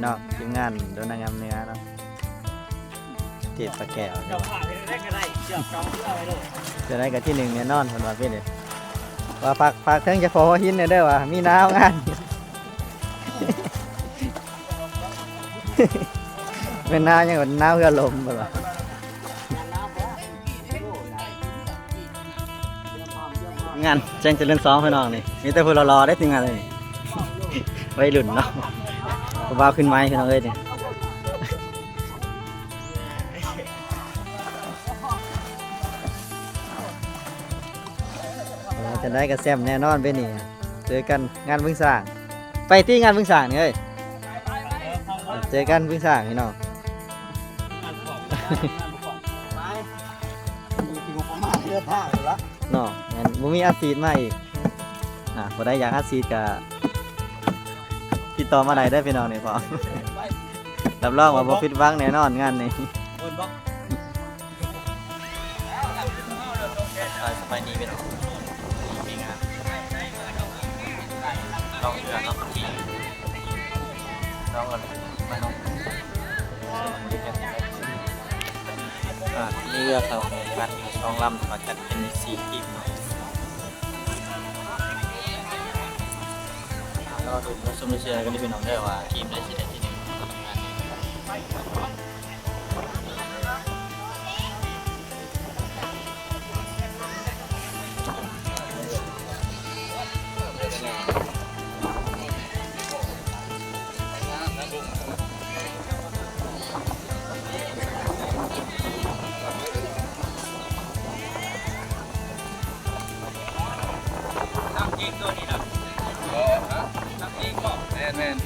ເນາະ ທີມງານໂດນນາງງາມເໜືອເນາະ ເທບປາແກ້ວເນາະ ເຈົ້າພາບເຮັດໄດ້ກໍໄດ້ ເຈົ້າເຈົ້າເອົາໄວ້ໂລດ ຈະໄດ້ກໍທີໜຶ່ງແນ່ນອນ ເພິ່ນວ່າເປັນນີ້ ວ່າຝາກ ຝາກເຖິງເຈົ້າຂອງຫົວຫີນແດ່ເດີວ່າ ມີນາວງານ ແມ່ນນາວຫຍັງ ນາວເຮືອລົມເພິ່ນວ່າ. ງານແຈ້ງຈະເລີນສອງ ພີ່ນ້ອງນີ້ ມີແຕ່ຜູ້ຫຼໍ່ໆເດ້ທີມງານນີ້ ໄວລຸ້ນເນາະ ຜູ້ບ່າວຂຶ້ນໃໝ່ພີ່ນ້ອງເອີຍນີ້ ເອີ ຈັ່ງໃດກໍແຊມແນ່ນອນເດ້ນີ້ ເຈີກັນງານບຶງຊ້າງ ໄປຕິງານບຶງຊ້າງນີ້ເອີຍ ເຈີກັນບຶງຊ້າງພີ່ນ້ອງ. ເນາະ ແມ່ນ ບໍ່ມີອັດສີດມາອີກ ອ່າ ຜູ້ໃດຢາກອັດສີດກະຕິດຕໍ່ມາໄດ້ເດີພີ່ນ້ອງນີ້ ພໍ ຮັບຮອງວ່າບໍ່ຜິດຫວັງແນ່ນອນງານນີ້. ສະບາຍດີພີ່ນ້ອງ ມີງານລ່ອງເຮືອເນາະ ທີ່ ລອງກັນມາເນາະ ອ່າ ມີເຮືອເຂົ້າແຂ່ງຂັນຢູ່ສອງລຳ ເຂົາຈັດເປັນສີ່ທີມເນາະ ລໍລຸ້ນ ລໍຊົມ ລໍເຊຍກັນເດີພີ່ນ້ອງເດີ ວ່າທີມໃດຊິໄດ້ທີໜຶ່ງ. ນ້ຳຈິງຕົວນີ້ນະ ນ້ຳຈິງບໍ່ ແມ່ນໆ.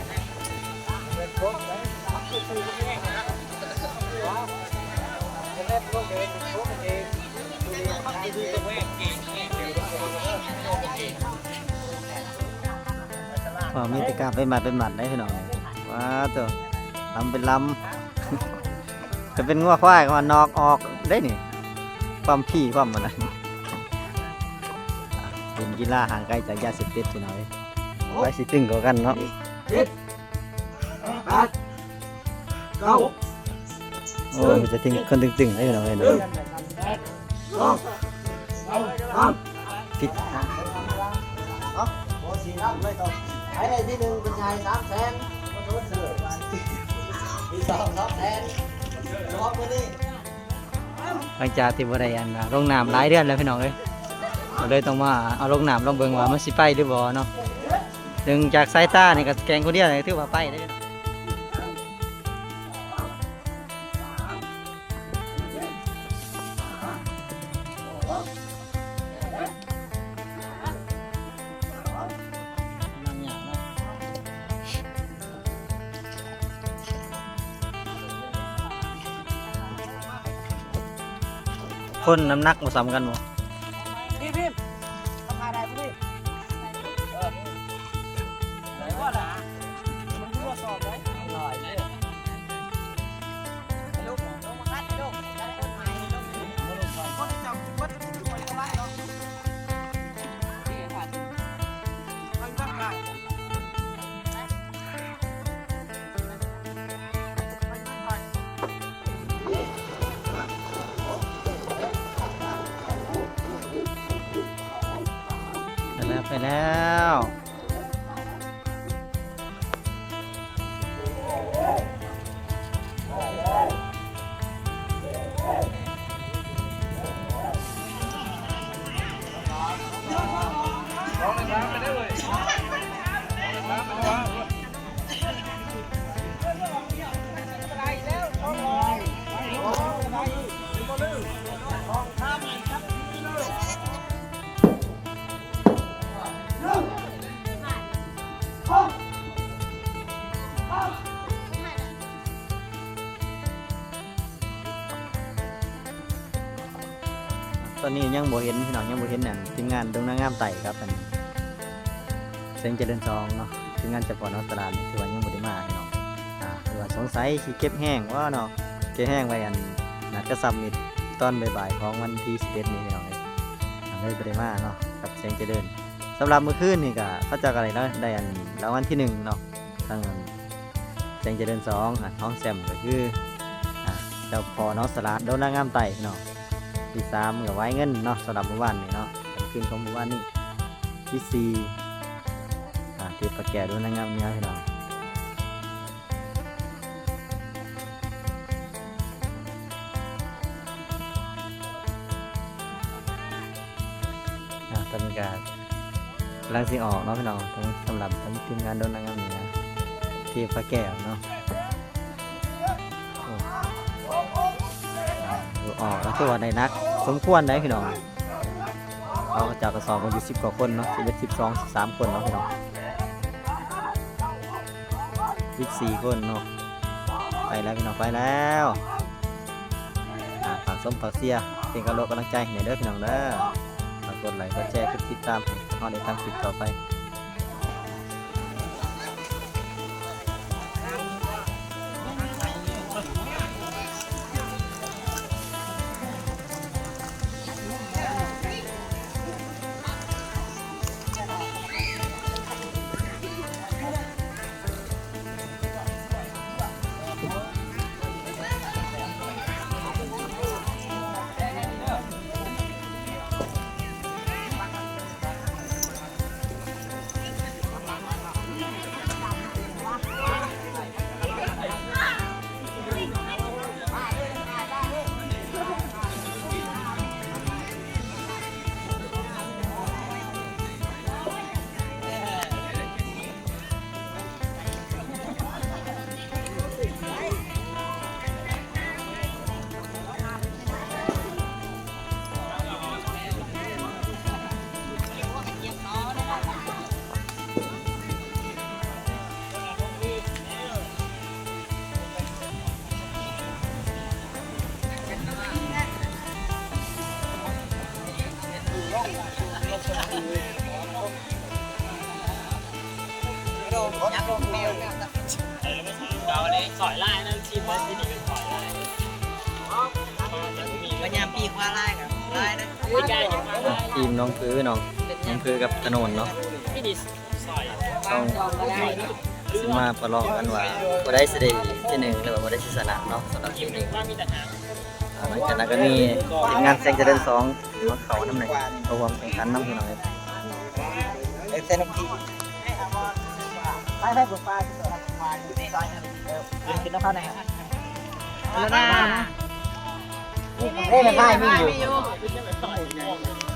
ອໍ ມີແຕ່ກາບໄປໝັດໄປໝັດໄດ໋ພີ່ນ້ອງ ວ້າໂຕ ລຳເປັນລຳ ຄັນເປັນງົວຄວາຍກໍວ່ານອກອອກໄດ໋ນີ້ ຄວາມຜີຄວາມມັນນະ ເປັນກິລາຫ່າງໄກຈາກຢາເສບຕິດພີ່ນ້ອງເອີຍ ໃຜຊິຕຶງກວ່າກັນເນາະ. ແປດ ເກົ້າ ໂອ້ຍ ມີແຕ່ເຖິງຄົນຕຶງໆເດ້ພີ່ນ້ອງເອີຍ ຜິດ ເອົາ ບໍ່ຊິນຳເລີຍ ໃຜໄດ້ທີໜຶ່ງເປັນໃຫຍ່ສາມແສນ ທີ່ສອງສອງແສນ ຮອບມື້ນີ້. ຫຼັງຈາກທີ່ບໍ່ໄດ້ອັນ ລົງນ້ຳຫຼາຍເດືອນແລ້ວພີ່ນ້ອງເອີຍ ກໍເລີຍຕ້ອງມາເອົາລົງນ້ຳລອງເບິ່ງວ່າມັນຊິໄປຫຼືບໍ່ເນາະ ເບິ່ງຈາກສາຍຕານີ້ກໍແກ່ງຄົນດຽວນີ້ຖືວ່າໄປເດ້. ຄົນນ້ຳໜັກບໍ່ສ່ຳກັນບໍ່? ພີ່ ພີ່ ເອົາຜ້າໄດ້ບໍ່ພີ່? ເອີ ໄດ້ບໍ່ລະ? ມັນຄືວ່າສອບໄດ້ ຫຼາຍເດ້. ໄປແລ້ວ ໄປແລ້ວ. ຕອນນີ້ຍັງບໍ່ເຫັນພີ່ນ້ອງ ຍັງບໍ່ເຫັນອັນທີມງານດົງນາງງາມໄຕ້ກັບອັນແສງຈະເລີນສອງເນາະ ທີມງານຈະປອນອອສຕະຫຼາດນີ້ ຖືວ່າຍັງບໍ່ໄດ້ມາພີ່ນ້ອງ ອ່າ ຖືວ່າສົງໄສຊິເກັບແຮງບໍ່ເນາະ ເກັບແຮງໄວ້ອັນ ນັດກະຊັບມິດຕອນບ່າຍໆຂອງວັນທີສິບເອັດນີ້ພີ່ນ້ອງເອີຍ ກໍເລີຍບໍ່ໄດ້ມາເນາະ ກັບແສງຈະເລີນ. ສຳລັບມື້ຄືນນີ້ກໍເຂົາເຈົ້າກໍໄດ້ລາງ ໄດ້ອັນລາງວັນທີໜຶ່ງເນາະ ທາງອັນ ແສງຈະເລີນສອງ ຮອງແຊ້ມກໍຄື ອ່າ ເຈົ້າພໍ່ນ້ອງສະຫຼາດ ໂດນນາງງາມໄຕ້ເນາະ. ທີສາມກໍຫວາຍເງິນເນາະ ສຳລັບໝູ່ບ້ານນີ້ເນາະ ຄ່ຳຄືນຂອງໝູ່ບ້ານນີ້. ທີສີ່ ອ່າ ເທບພະແກ້ວ ໂດນນາງງາມເໜືອ ພີ່ນ້ອງ. ອ່າ ຕອນນີ້ກໍກຳລັງຊິອອກເນາະພີ່ນ້ອງ ສຳລັບທັງທີມງານໂດນນາງງາມເໜືອ ເທບພະແກ້ວເນາະ. ໂອ້ ອ່າ ອອກແລ້ວ ຖືວ່າໄດ້ໜັກສົມຄວນໄດ໋ພີ່ນ້ອງ. ເຂົາເຈົ້າກໍຊ້ອມກັນຢູ່ສິບກວ່າຄົນເນາະ ສິບເອັດ ສິບສອງ ສິບສາມຄົນເນາະພີ່ນ້ອງ ສິບສີ່ຄົນເນາະ. ໄປແລ້ວພີ່ນ້ອງ ໄປແລ້ວ. ອ່າ ຝາກຊົມ ຝາກເຊຍ ເປັນກຳລັງໃຈໃຫ້ແດ່ເດີພີ່ນ້ອງເດີ. ຝາກກົດໄລ ກົດແຊ ກົດຕິດຕາມ ໃຫ້ເຮົາໄດ້ທຳຄລິບຕໍ່ໄປ. ພະຍາຍາມປີກຂວາຫຼາຍກໍຫຼາຍນະ. ທີມໜອງຜືເນາະ ໜອງຜືກັບຖະໜົນເນາະ ຕ້ອງຊິມາປະລອງກັນວ່າຜູ້ໃດຊິໄດ້ທີໜຶ່ງ ຫຼືວ່າຜູ້ໃດຊິຊະນະເນາະ ສຳລັບທີມນີ້. ອ່າ ຫຼັງຈາກນັ້ນກໍມີທີມງານແສງຈະເລີນສອງ ມາເຂົ້ານຳໃນ ເຂົ້າຮ່ວມແຂ່ງຂັນນຳ ພີ່ນ້ອງເອີຍ. ເອີ ແຊນອກ ໄປ ໄປ ໄປ ໄປ ຂຶ້ນນຳພາໃນ ເອີ ແມ່ພາຍມີຢູ່.